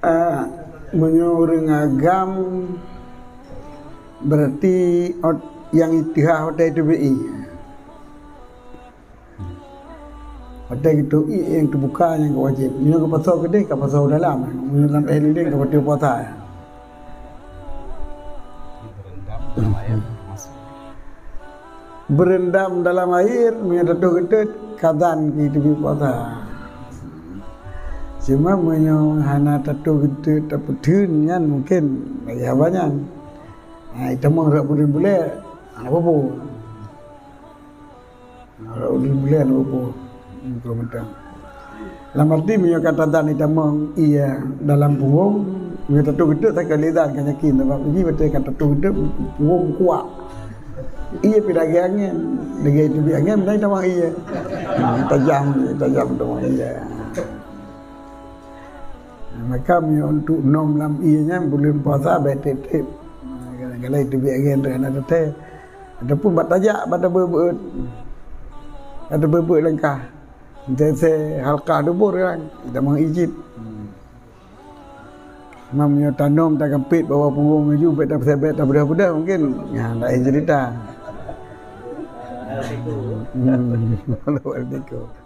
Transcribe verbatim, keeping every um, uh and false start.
Ah, meunyoe ureuëng agam, berarti ot-, nyang iteuhah watée teubiet ie. Watée geuteubiet ie nyang teubuka nyang ka wajéb. Meunyoe ka pasoe keudeh, ka pasoe dalam. Meunyoe lam éh lileng, ka pasoe puasa. Beurendam dalam air, meunyoe tatoh geutot, ka dan keu teubiet puasa. Cuma meunyoe hana tatoh geutot, tapeutheun nyan mungken lagée haba nyan. Ha, itamong rot buleuen-buleuen, hana peue-peue. Rot buleuen-buleuen, hana peue-peue. Muka mantong. Lam arti meunyoe ka tadan itamong ie dalam punggong, meunyoe tatoh geutot, sakali dan ka yakin, sabab jih beutôi ka tatoh geutot, punggong kuat. Ie pi lagée angén, lagée teubiet angén, meunan itamong ie. Hmm, tajam, tajam tamong ie. Maka meunyoe untuk nom lam ie nyan buleuen puasa bék tieb-tieb. Kadang-kadang teubiet angén tu hana teuntée. Ataupun bak tajak, bak tabeuet-beuet. Bak tabeuet-beuet langkah. Entah se halqa dubur kan, itamong ie cit. Cuma meunyoe tanom tagampit bak punggong laju, bék tapeuseubet tapeudah-peudah mungken. Nyan laén cerita. Hmm. Waalaikumsalam.